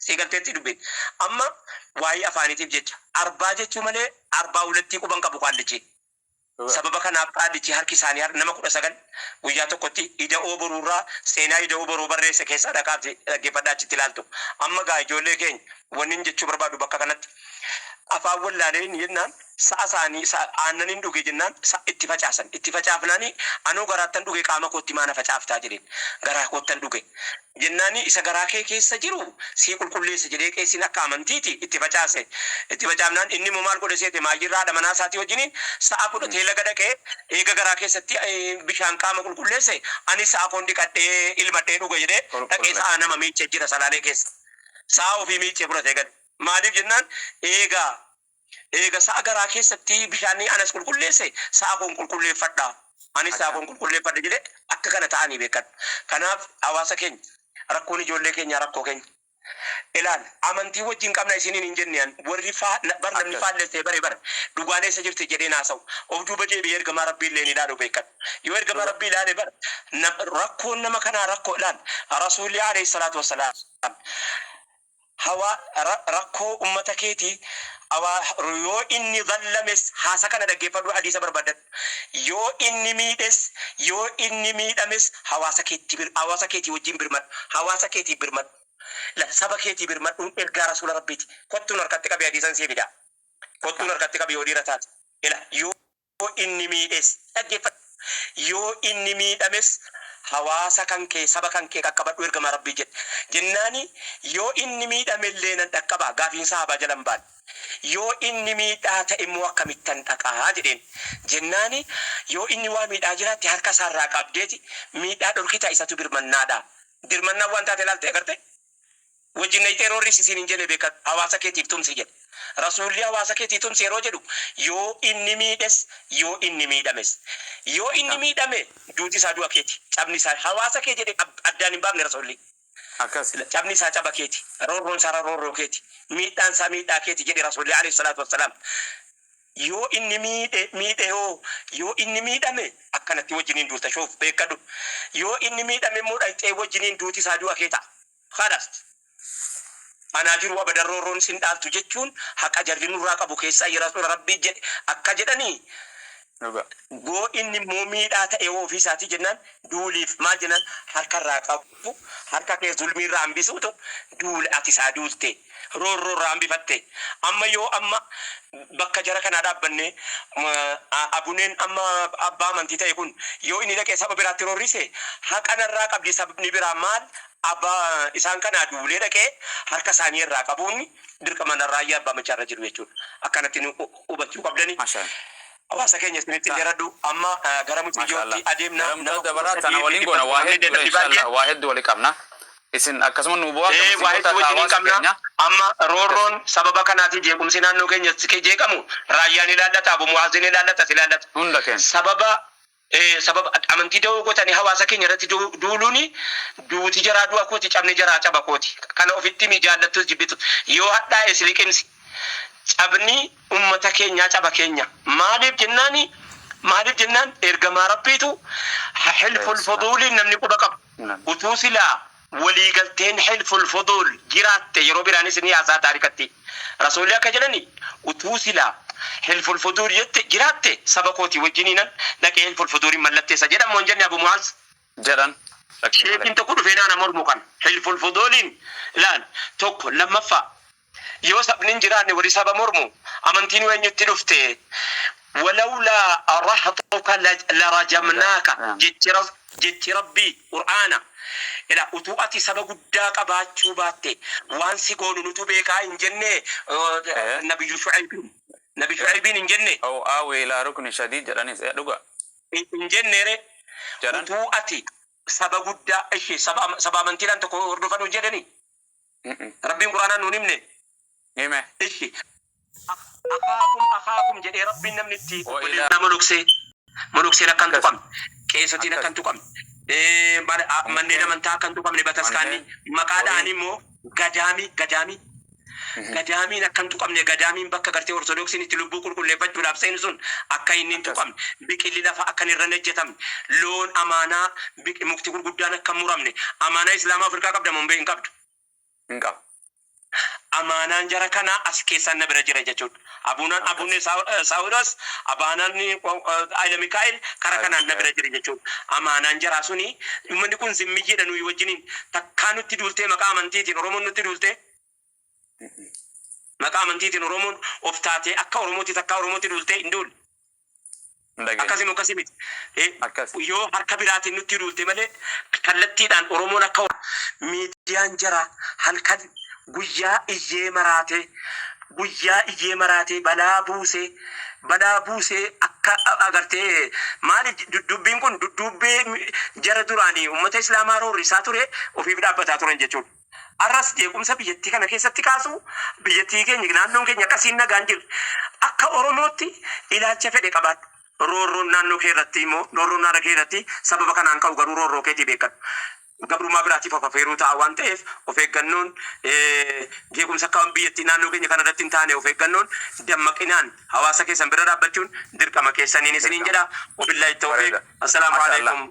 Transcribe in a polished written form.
Sii galteetti dubbiin. Amma waa'ee afaaniitiif jecha arbaa jechuu malee arbaa hulettii quban qabu qaallichi. Sababa kanaaf qaallichi harki isaanii nama 19 guyyaa tokkotti ida'oo boruurraa seenaa ida'oo boruu barreesse keessaa dhaqaati dhaggeeffadhaa achitti ilaaltu. Amma gaa ijoollee keenya wannin jechuu barbaadu bakka kanatti afaan wallaalee jennaan sa'a isaanii aannanin dhuge jennaan itti facaasan. Itti facaafnaani anoo garaattan dhuge qaama kootti maana facaaftaa jedheen. Garaa koottan dhuge. Jennaani isa garaa kee keessa jiru sii qulqulleessa jedhee qeessiin akka amantiiti itti facaase. Itti facaafnaan inni immoo maal godhe seete maayyirraa haadha manaa isaatii wajjiniin sa'a fudhatee laga dhaqee eega garaa keessatti bishaan qaama qulqulleesse anis sa'a koon dhiqadhee ilmadhee dhuga jedhee dhaqee sa'a nama miiccee jira Salaalee keessa. Sa'a ofii miiccee fudhatee gale. Maaliif jennaan eegaa Eega sa'a garaa keessatti bishaanni anas qulqulleesse, sa'a koon qulqulleeffadha. Anis sa'a koon qulqulleeffadha jedhe akka kana ta'anii beekadhu. Kanaaf hawaasa keenya rakkoon ijoollee keenyaa rakkoo keenya. Ilaal amantii wajjin qabna isiniin hin jenne an warri faa bar namni faallessee bare bar dhugaan eessa jirti jedhee naasa'u. Of duuba deebi'ee ergamaa Rabbii illee hin ilaalu beekadhu. Yoo ergamaa Rabbii ilaale bar rakkoon nama kanaa rakkoo ilaal Rasuulli alayhi salaatu wassalaam Hawaa, ra, rakkoo ummata keetii, awaa, yoo inni zallames haasa kana dhaggeeffadhu hadiisa barbaaddadhu. Yoo inni miidhes, yoo inni miidhames hawaasa keetti bir, hawaasa keetii wajjin birmadhu. Hawaasa keetiif birmadhu. La, saba keetii birmadhuun ergaa rasuula Rabbiiti. Kottuun harkatti qabi hadiisan sii fida. Kottuun harkatti qabi yoo dhiira taate. Ila, yoo Yoo inni miidhes, dhaggeeffadhu, yoo inni miidhames hawaasa kan kee, saba kan kee qaqqabadhu ergamaa Rabbii jedhe. Jennaani yoo inni miidhamellee nan dhaqqabaa? Gaafiin sahaabaa jala hin baane. Yoo inni miidhaa ta'e immoo akkamittan dhaqaa? jedheen. Jennaani yoo inni waa miidhaa jiraatte harka isaa irraa qabdeeti miidhaa dhorkita isatu birmannaadha. Dirmannaan waan taate laalte agartee? Wajjin dhayxee roorrisi siin hin jenne beekadhu. Hawaasa keetiif tumsi jedhe. Rasuulli hawaasa keetii tumsi yeroo jedhu yoo inni miidhes yoo inni miidhames. Yoo inni miidhame duuti isaa du'a keeti. Cabni isaa hawaasa kee jedhe addaan hin baafne Rasuulli. Cabni isaa caba keeti. Roorroon isaa roorroo keeti. Miidhaan isaa miidhaa keeti jedhe Rasuulli alayhi salaatu wassalaam. Yoo inni miidhe miidhe hoo yoo inni miidhame akkanatti wajjiniin duulta shuuf beekadhu. Yoo inni miidhame immoo dhayxee wajjiniin duuti isaa du'a kee ta'a. Khalas. Anaa jiru abadan roorroon sin dhaaltu jechuun haqa jarri nurraa qabu keessaa Rasuula Rabbii jedhe akka jedhanii Dhugaa. goo inni immoo miidhaa ta'e hoo ofii isaatii jennaan duuliif maal jennaan harka irraa qabu harka kee zulmii irraa hambisuutu duula ati isaa duulte roorroo irraa hambifatte amma yoo amma bakka jara kanaa dhaabbannee abuneen amma abbaa amantii ta'e kun yoo inni dhaqee saba biraatti roorrise haqa narraa qabdi sabni biraa maal Abbaa isaan kanaa duulee dhaqee harka isaanii irraa qabuun dirqama raayyaa abbaa machaa irra jiru jechuudha. Akkanatti nu hubachuu qabdani. Masha. Hawaasa keenya isinitti hin dheeradhu. Amma gara Masha mucayyootti Allah. adeemna. Gara Nama mucaa kuma dabalaa tana sadii fi waliin dhibba goona waa tokko hedduu namni inshallah baay'een. waa hedduu wali qabna. Isin akkasuma nu bu'aa Ee gamasiin waa kottaa hedduu taa wajjin hin hawaasa qabna. keenya. Amma Akkas. roorroon sababa kanaatiin jeequmsi naannoo keenya jeeqamu raayyaan ilaallata, Abu Mu'aazin ilaallata, si ilaallata. Hunda keenya. Sababa Sababa amantii dawoo gotani hawaasa keenya irratti duuluuni duuti jaraa du'a kooti cabni jaraa caba kooti. Kana ofitti himi jaallattus jibbitus yoo hadhaa'e si liqimsi. Cabni ummata keenyaa caba keenya. Maaliif jennaani maaliif jennaan ergamaa Rabbiitu hilful fuduuliin namni quba qabu. Utuu silaa Walii galteen Hilful Fuduul jiraatte yeroo biraanis ni haasa'a taarikatti. Rasuulli akka jedhani utuu silaa Hilful Fuduul jette jiraatte saba kootii wajjiniinan dhaqee Hilful Fuduurin mallatteessa jedhan moo hin jenne Abu Mu'aaz? Jedhan shakkii malee. Sheekiin tokko dhufee naana mormu kana Hilful Fuduuliin laal tokko lammaffaa Yoo sabni hin jiraanne warri saba mormu amantiin eenyutti dhufte? Walawlaa rahxuka larajamnaaka jechi jechi Rabbii Qur'aana ila utuu ati saba guddaa qabaachuu baatte waan si goonu nutu beekaa hin jenne nabiyyu Shu'aybiin nabi Shu'aybiin hin jenne Aw aawi ilaa rukni shadiid jedhanis dhuga. hin jenneere Jedhan. utuu ati saba guddaa ishi saba saba amantiidhaan tokko hordofan hin jedheni Rabbiin Qur'aanaan nuun himne. Hime. Ishi. Akhaakum akhaakum jedhee Rabbiin namni itti Wa obboleessa ilaa. moloksee molokseen akka hin Akkas. tuqamne qeesotiin akka Akkas. hin tuqamne manneen Mukkeen. amantaa akka hin tuqamne bataskaanni Manneen. maqaa dha'anii Horiin. immoo gadaamii gadaamii gadaamiin akka hin tuqamne gadaamiin bakka gartee ortodoksiin itti lubbuu qulqulleeffachuudhaaf seenu sun akka inni hin Akkas. tuqamne biqilli lafa akka hin irra hin ejjetamne loon amaanaa mukti gurguddaan akka hin muramne amaanaa islaamaa of hirkaa qabda moo hin qabdu? Hin qaba. Amaanaan jara kanaa as keessaan na bira jira jechuudha. Abuunaan Akkas. Abuunne Saawuros, abaanaan Haayila Mikaa'el kara Haayila kanaan na bira Mikaa'el. jira jechuudha. Amaanaan jaraa suni uummanni kun zimmiyyeedha nuyi wajjiniin takkaa nutti duultee maqaa amantiitiin Oromoon nutti duultee maqaa amantiitiin Oromoon of taatee akka Oromootti takkaa Oromootti duultee hin duulle. Hin dhageenye. Akkasii moo akkasii miti? Akkas. Yoo harka biraatiin nutti duulte malee kallattiidhaan Oromoon akka miidiyaan jara halkan guyyaa iyyee maraatee guyyaa iyyee maraatee balaa buusee balaa buusee akka agartee maali dudubbiin kun duddubbee jara duraanii uummata islaamaa roorrisaa ture ofiif dhaabbataa turan jechuudha. Arras jeequmsa biyyattii kana keessatti kaasu biyyattii keenya naannoon keenya akkasiin nagaan jiru. Akka Oromootti ilaalcha fedhe qabaadhu. Roorroon naannoo kee irratti immoo roorroon naannoo kee irratti sababa kanaan ka'u garuu roorroo keetii beekadhu. Gabrummaa biraatiif of afeeruu ta'a waan ta'eef of eeggannoon jeequmsa akka biyyattii naannoo keenya kana irratti hin taane of eeggannoon dammaqinaan hawaasa keessan bira dhaabbachuun dirqama keessaniin isiniin Dirqama. jedha. Wabillaahi tawfiiq. Bareeda. Assalaamu Masha Allah. alaikum.